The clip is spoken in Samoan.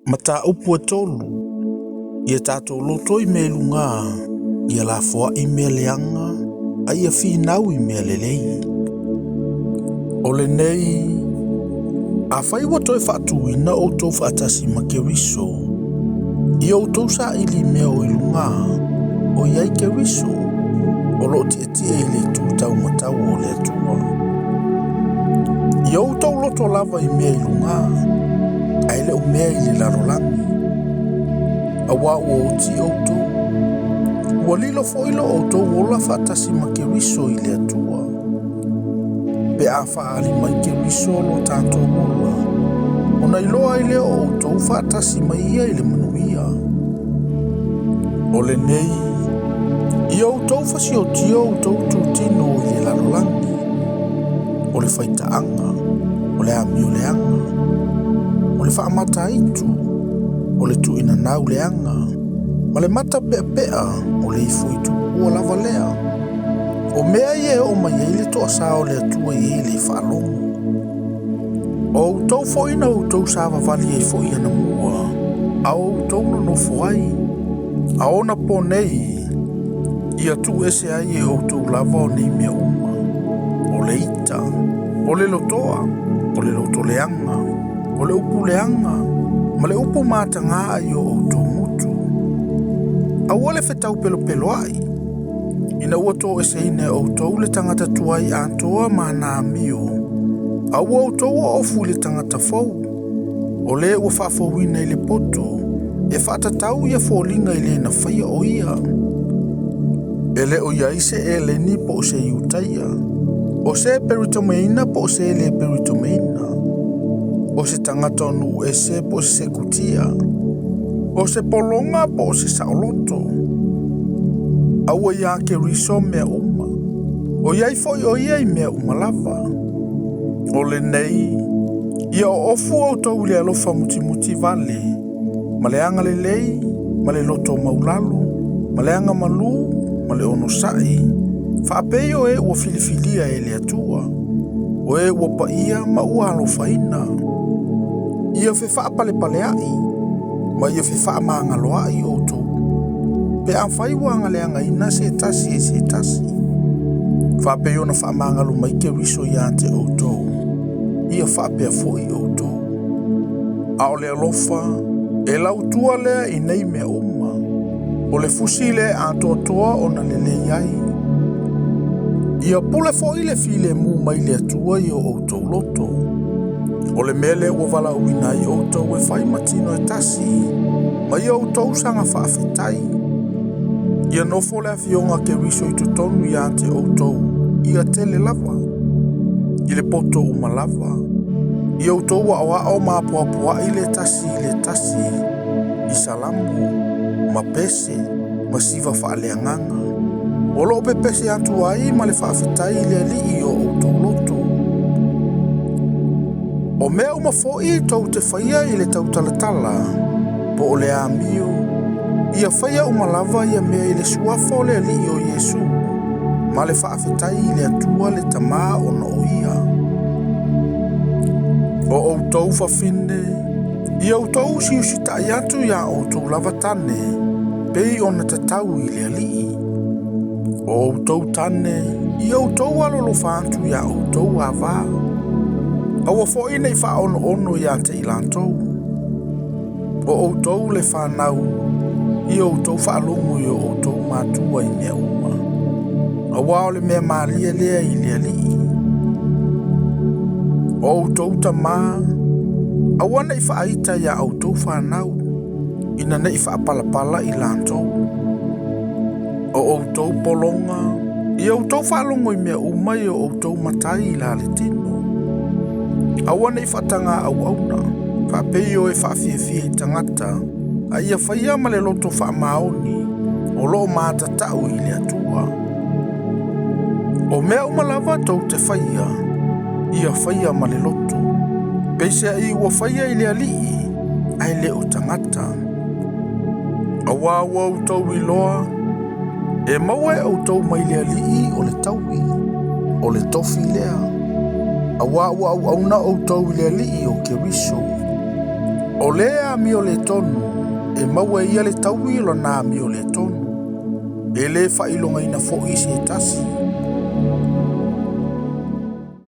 Mataupu e tolu, ia tatou loto i mea i luga, ia lafoai mea leaga, a ia finau i mea lelei. O lenei, afai ua toe faatuina outou faatasi ma Keriso, ia outou saili i mea o i luga, o i ai Keriso, o lo o tietie i le itu taumatau o le Atua. Ia outou loto lava i mea i luga, ae le o mea i le lalolagi, auā ua oti outou. Ua lilo foi lo outou ola faatasi ma Keriso i le Atua. Pe a faaali mai Keriso lo tatou ola, ona iloa ai lea o outou faatasi ma ia i le manuia. O lenei, ia outou fasiotia outou itutino i le lalolagi, o le faitaaga, o le amio leaga, o le faamataitu, o le tuuinanau leaga, ma le mata peapea o le ifo i tupua lava lea. O mea ia e oo mai ai le toasa o le Atua i e le faalogo. O outou foi na outou savavali ai foi anamua, a o outou nonofo ai, a ona po nei, ia tuuese ai e outou lava o nei mea uma, o le ita, o le lotoa, o le loto leaga, o le upu leaga, ma le upu mataga i o outou gutu. Aua le fetau pelopeloai, ina ua toeseina e outou le tagata tuai atoa ma ana amio, a ua outou oofu i le tagata fou, o le ua faafouina i le poto, e faatatau ia foliga i le na faia o ia. E le o i ai se Eleni po o se Iutaia, o se Peritomeina po o se le Peritomeina, o se tagata o nuu ese po o se Sekutia, o se pologa po o se saoloto. A ua iā Keriso mea uma, o i ai foi o ia i mea uma lava. O lenei, ia oofu outou i le alofa mutimuti vale, ma le agalelei, ma le loto maulalo, ma le agamalu, ma le onosai, faapei o e ua filifilia e le Atua, o e ua paia ma ua alofaina. Ia fefaapalepaleai, ma ia fefaamagaloai outou, pe afai ua agaleagaina se tasi e se tasi. Faapei ona faamagalo mai Keriso ia te outou, ia faapea foi outou. A o le alofa, e lautua lea i nei mea uma, o le fusi lea e atoatoa ona lelei ai. Ia pule foi le filemu mai le Atua i o outou loto. O le mea lea ua valaauina ai outou e fai ma tino e tasi, ma ia outou saga faafetai. Ia nofo le afioga a Keriso i totonu ia te outou, ia tele lava, i le poto uma lava. Ia outou aoao ma apoapoai le tasi i le tasi, i salamo, ma pese, ma siva faaleagaga, o lo o pepese atu ai ma le faafetai i le Alii i o outou loto. O mea uma foi tou te faia i le tautalatala, po o le amio, ia faia uma lava ia mea i le suafa o le Alii o Iesu, ma le faafetai i le Atua le Tama ona o ia. O outou fafine, ia outou usiusitai atu iā outou lava tane, pei ona tatau i le Alii. O outou tane, ia outou alolofa atu iā outou ava, aua foi ne i faaonoono ia te i latou. O outou le fanau, ia outou faalogo i o outou matua i mea uma, auā o le mea malie lea i le Alii. O outou tamā, aua ne i faaita iā outou fanau, ina ne i faapalapala i latou. O outou pologa, ia outou faalogo i mea uma i o outou matai i la le tino. Aua ne i faataga auauna, faapei o e faafiafia i tagata, a ia faia ma le loto faamaoni, o lo o matatau i le Atua. O mea uma lava tou te faia, ia faia ma le loto, peiseai ua faia i le Alii, ae le o tagata. Auā ua outou iloa, e maua e outou mai le Alii o le taui, o le tofi lea, auā ua auauna outou i le Alii o Keriso. O le amio le tonu, e maua e ia le taui o lona amio le tonu. E le faailogaina foi se tasi.